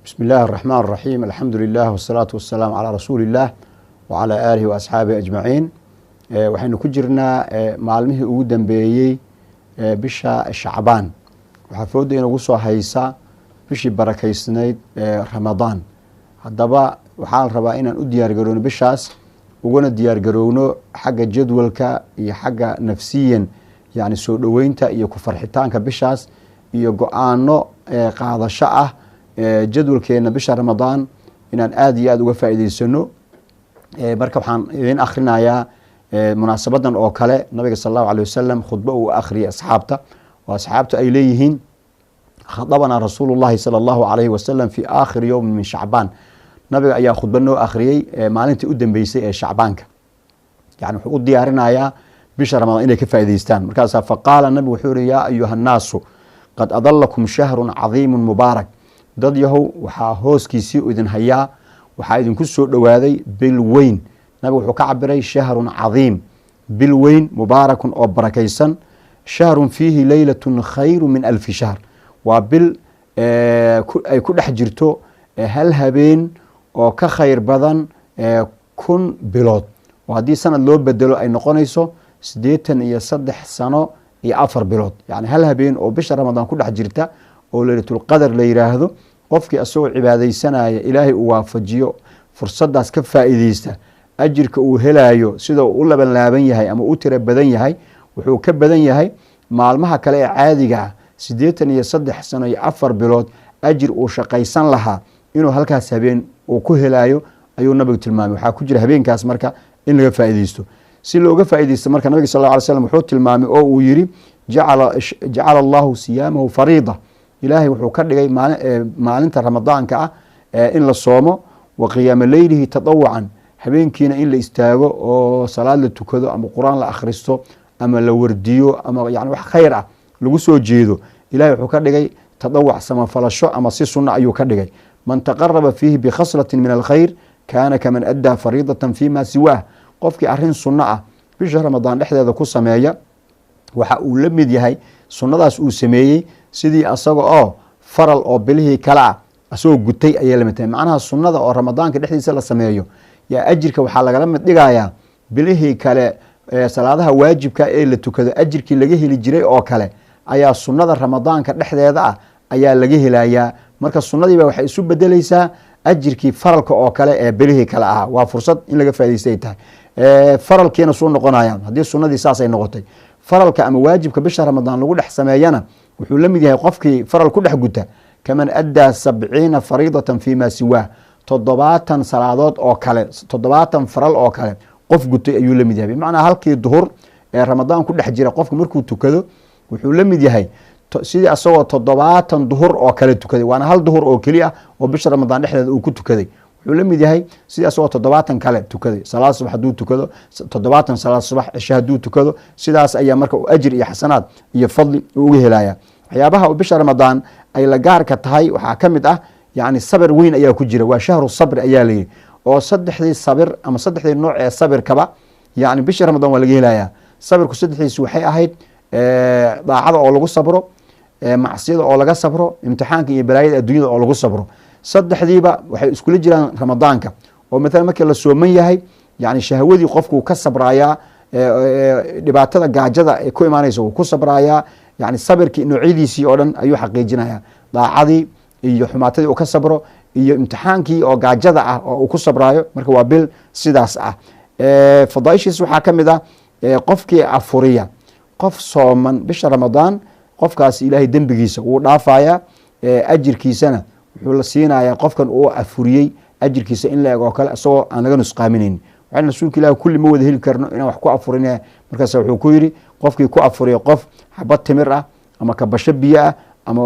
Bismi illaahi araxmaan araxiim. Alxamdu lilah wasalaatu wasalaamu calaa rasuuli illaah wacalaa aalihi wa asxaabihi ajmaciin. Waxaynu ku jirnaa maalmihii ugu dambeeyey bisha Shacbaan. Waxaa fooda inagu soo haysa bishii barakaysnayd Ramadaan. Haddaba waxaa la rabaa inaan u diyaargarowno bishaas, uguna diyaargarowno xagga jadwalka iyo xagga nafsiyan, yani soo dhoweynta iyo ku farxitaanka bishaas iyo go-aano qaadasho ah jadwalkeena bisha Ramadaan inaan aada iyo aada uga faa'iideysano. Marka waxaan idin akhrinayaa munaasabadan oo kale nabiga sal allahu alay wasalam khudbo uu akhriyay asxaabta, oo asxaabtu ay leeyihiin: "Khadabanaa rasuulu llahi sala allahu alayhi wasalam fi aakhiri yowmin min Shacbaan." Nabiga ayaa khudbo noo akhriyey maalintii u dambeysay ee Shacbaanka. Yani wuxuu u diyaarinayaa bisha Ramadaan inay ka faa'ideystaan. Markaasaa faqaala, nabigu wuxuu yihi: "Yaa ayuha annaasu, qad adallakum shahrun cadiimun mubaarak." Dad yahow, waxaa hooskiisii idin hayaa, waxaa idinku soo dhowaaday bil weyn. Nabigu wuxuu ka cabiray shahrun cadiim, bil weyn, mubaarakun, oo barakaysan. "Shahrun fiihi leylatun khayru min alfi shahr." Waa bil ay ku dhex jirto hal habeen oo ka khayr badan 1000 bilood, oo haddii sanad loo bedelo ay noqonayso 83 sano iyo 4 bilood. Yani hal habeen oo bisha Ramadaan ku dhex jirta oo Leylatulqadar la yiraahdo, qofkii asagoo cibaadaysanaya Ilaahay uu waafajiyo, fursadaas ka faa'iideysta, ajirka uu helayo sida uu u laban laaban yahay ama u tiro badan yahay, wuxuu ka badan yahay maalmaha kale ee caadiga ah 83 sano iyo 4 bilood ajir uu shaqaysan lahaa inuu halkaas habeen uu ku helayo ayuu nabigu tilmaamay. Waxaa ku jira habeenkaas marka in laga faa'iideysto. Si looga faa'iideysto marka, nabiga sal lla ly slam wuxuu tilmaamay oo uu yiri: "Jacala allahu siyaamahu fariida." Ilaahay wuxuu ka dhigay maalinta Ramadaanka ah in la soomo. "Wa qiyaama leylihi tadawucan." Habeenkiina in la istaago oo salaad la tukado ama Qur-aan la akhristo ama la wardiyo ama yani wax khayr ah lagu soo jeedo, Ilahay wuxuu ka dhigay tadawuc, samafalasho ama si sunna ayuu ka dhigay. "Man taqaraba fiihi bikhaslatin min alkhayr kaana kaman addaa fariidatan fima siwaah." Qofkii arrin sunno ah bisha Ramadaan dhexdeeda ku sameeya, waxa uu la mid yahay sunnadaas uu sameeyey sidii asaga oo faral oo bilihii kale ah asagoo gutay ayay lamid tahay. Macnaha, sunnada oo Ramadaanka dhexdiisa la sameeyo yaa ajirka waxaa lagala mid dhigayaa bilihii kale salaadaha waajibka ee la tukado ajirkii laga heli jiray oo kale ayaa sunnada Ramadaanka dhexdeeda ah ayaa laga helayaa. Marka sunnadiiba waxay isu bedeleysaa ajirkii faralka oo kale ee bilihii kale ahaa. Waa fursad in laga faa'idaystay ay tahay. Faralkiina suu noqonaya haddii sunnadii saasay noqotay, faralka ama waajibka bisha Ramadaan lagu dhex sameeyana wuxuu la mid yahay qofkii faral ku dhex guta kaman addaa 70 fariidatan fima siwaah, 70 salaadood oo kale, 70 faral oo kale qof gutay ayuu la mid yahay. Bimacnaa, halkii duhur ee Ramadaan ku dhex jira qofka markuu tukado, wuxuu la mid yahay sidii asagoo 70 duhur oo kale tukaday. Waana hal duhur oo keli ah oo bisha Ramadaan dhexdeeda uu ku tukaday. Wuxuu la mid yahay sidii asagoo 70 kale tukaday. Salaad subax hadduu tukado, 70 salaad subax. Cishe hadduu tukado, sidaas ayaa marka ajir iyo xasanaad iyo fadli uu uga helaya. Waxyaabaha bisha Ramadaan ay la gaarka tahay waxaa ka mid ah, yani, sabir weyn ayaa ku jira. Waa shahru sabri ayaa layidhi, oo saddexdii sabir ama saddexdii nooc ee sabirkaba, yani, bisha Ramadaan waa laga helayaa. Sabirku saddexdiisi waxay ahayd daacada oo lagu sabro, macsiyada oo laga sabro, imtixaanka iyo balaayada adduunyada oo lagu sabro. Saddexdiiba waxay iskula jiraan Ramadaanka. Oo maalan markii la sooman yahay, yani shahwadii qofku ka sabrayaa, dhibaatada gaajada ee ku imaanaysa wuu ku sabrayaa. Yani sabirkii noocyadiisii oo dhan ayuu xaqiijinaya: daacadii iyo xumaatadii uu ka sabro iyo imtixaankii oo gaajada ah oo uu ku sabraayo. Marka waa bil sidaas ah. Fadaaishiis waxaa ka mid ah, qofkii afuriya qof sooman bisha Ramadaan, qofkaas Ilaahay dembigiisa wuu dhaafaya, ajirkiisana wuxuu la siinayaa qofkan uu afuriyey ajirkiisa in la eg oo kale, isagoo aan laga nusqaaminayn. Waxaa rasuulka Ilah kulli ma wada heli karno inaan wax ku afurin. Markaas wuxuu ku yidhi: qofkii ku afuriya qof xabad timir ah ama kabasho biyo ah ama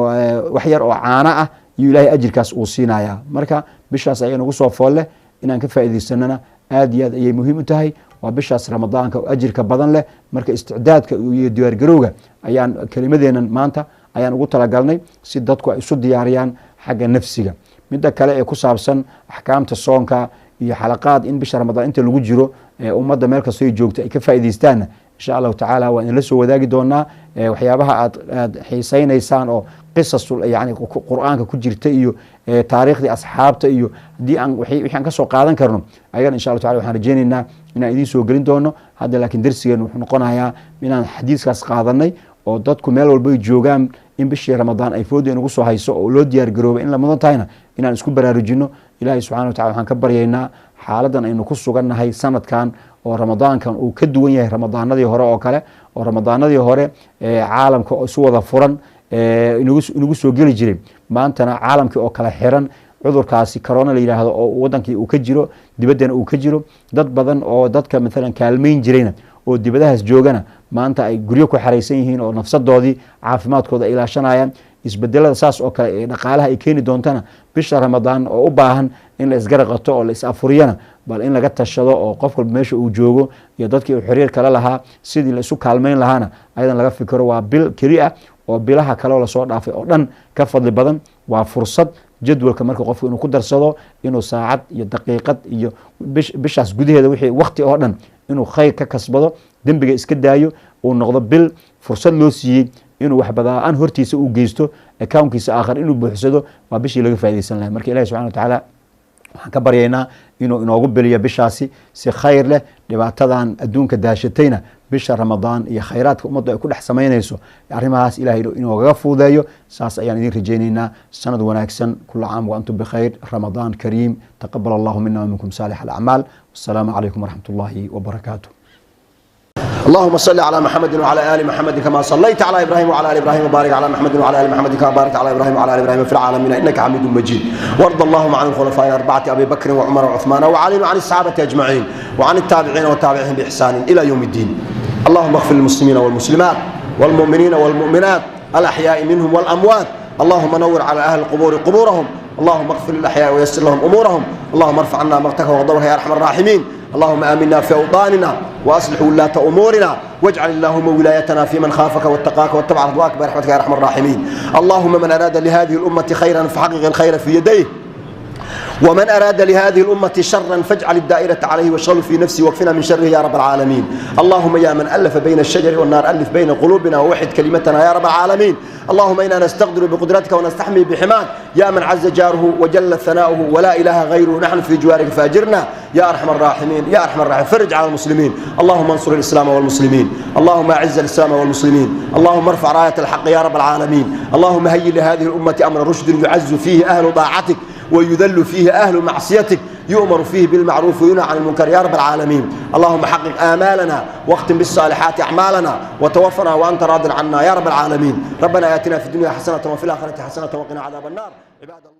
wax yar oo caano ah iyo Ilahay ajirkaas uu siinaya. Marka bishaas ayaa nagu soo foolleh, inaan ka faaidaysanana aad iyo aad ayay muhiim u tahay. Waa bishaas Ramadaanka oo ajirka badan leh. Marka isticdaadka iyo diyaargarowga ayaan kelimadeenan maanta ayaan ugu talagalnay, si dadku ay isu diyaariyaan xagga nafsiga. Midda kale ee ku saabsan axkaamta soonka iyo xalaqaad in bisha Ramadaan inta lagu jiro ummadda meel kastoo ay joogto ay ka faaidaystaanna, Insha Allahu tacaala waan idinla soo wadaagi doonaa waxyaabaha aad xiisaynaysaan oo qisas yani Qur-aanka ku jirta iyo taariikhdii asxaabta, iyo haddii aan wixii aan kasoo qaadan karno ayagana, insha Allah tacala waxaan rajeynaynaa inaan idiin soo gelin doono. Hadda laakiin darsigeenu wuxuu noqonayaa inaan xadiiskaas qaadanay oo dadku meel walba ay joogaan in bishii Ramadaan ay fooda inagu soo hayso oo loo diyaar garoobay, in la mudan tahayna inaan isku baraarujino. Ilaahay subxana wa tacala waxaan ka baryaynaa xaaladan aynu ku sugannahay sanadkan oo Ramadaankan uu ka duwan yahay Ramadaanadii hore oo kale, oo Ramadaanadii hore caalamka oo isu wada furan inagu soo geli jiray, maantana caalamkii oo kala xiran, cudurkaasi corona la yidhaahdo oo wadankii uu ka jiro, dibaddana uu ka jiro, dad badan oo dadka maalan kaalmayn jirayna oo dibadahaas joogana maanta ay guryo ku xaraysan yihiin oo nafsadoodii caafimaadkooda ay ilaashanayaan. Isbedelada saas oo kale ee dhaqaalaha ay keeni doontana, bisha Ramadaan oo u baahan in la isgaraqato oo la is afuriyana, bal in laga tashado oo qof walba meesha uu joogo iyo dadkii uu xiriir kala lahaa sidii la isu kaalmayn lahaana ayadan laga fikiro. Waa bil keli ah oo bilaha kaleo lasoo dhaafay oo dhan ka fadli badan. Waa fursad jadwalka marka qofku inuu ku darsado, inuu saacad iyo daqiiqad iyo bishaas gudaheeda wixii waqti oo dhan inuu khayr ka kasbado, dembiga iska daayo, uu noqdo bil fursad loo siiyey inuu wax badaa-aan hortiisa uu geysto, accountkiisa aakhar inuu buuxsado. Waa bishii laga faa'idaysan lahay. Marka Ilahi subxana wa tacaala waxaan ka baryaynaa inuu inoogu biliyo bishaasi si khayr leh, dhibaatadan adduunka daashatayna bisha Ramadaan iyo khayraadka ummaddu ay ku dhex samaynayso arrimahaas Ilahay inoogaga fuudeeyo. Saas ayaan idin rajaynaynaa. Sanad wanaagsan, kula caam wa antum bikhayr, Ramadaan kariim, taqabal Allahu mina wa minkum saalix alacmaal. Wassalaamu calaykum waraxmat ullahi wabarakaatu. اللهم صل على محمد وعلى آل محمد كما صليت على إبراهيم وعلى آل إبراهيم، وبارك على محمد وعلى آل محمد كما باركت على إبراهيم وعلى آل إبراهيم في العالمين إنك حميد مجيد. وارض اللهم عن الخلفاء الأربعة أبي بكر وعمر وعثمان وعلي، وعن الصحابة أجمعين، وعن التابعين والتابعين بإحسان إلى يوم الدين. اللهم اغفر للمسلمين والمسلمات والمؤمنين والمؤمنات الأحياء منهم والأموات. اللهم نور على أهل القبور قبورهم. اللهم اغفر للأحياء ويسر لهم أمورهم. اللهم ارفع عنا مقتك وغضبك يا أرحم الراحمين. اللهم آمنا في أوطاننا وأصلح ولاة أمورنا، واجعل اللهم ولايتنا في من خافك واتقاك واتبع رضواك برحمتك يا أرحم الراحمين. اللهم من أراد لهذه الأمة خيرا فحقق الخير في يديه، ومن أراد لهذه الأمة شرا فاجعل الدائرة عليه واشغله في نفسه واكفنا من شره يا رب العالمين. اللهم يا من ألف بين الشجر والنار ألف بين قلوبنا ووحد كلمتنا يا رب العالمين. اللهم إنا نستقدر بقدرتك ونستحمي بحماك يا من عز جاره وجل ثناؤه ولا إله غيره، نحن في جوارك فأجرنا يا أرحم الراحمين، يا أرحم الراحمين. فرج على المسلمين. اللهم انصر الإسلام والمسلمين. اللهم أعز الإسلام والمسلمين. اللهم ارفع راية الحق يا رب العالمين. اللهم هيئ لهذه الأمة أمر رشد يعز فيه أهل طاعتك ويذل فيه أهل معصيتك، يؤمر فيه بالمعروف وينهى عن المنكر يا رب العالمين. اللهم حقق آمالنا واختم بالصالحات أعمالنا وتوفنا وأنت راض عنا يا رب العالمين. ربنا آتنا في الدنيا حسنة وفي الآخرة حسنة وقنا عذاب النار. عباد الله.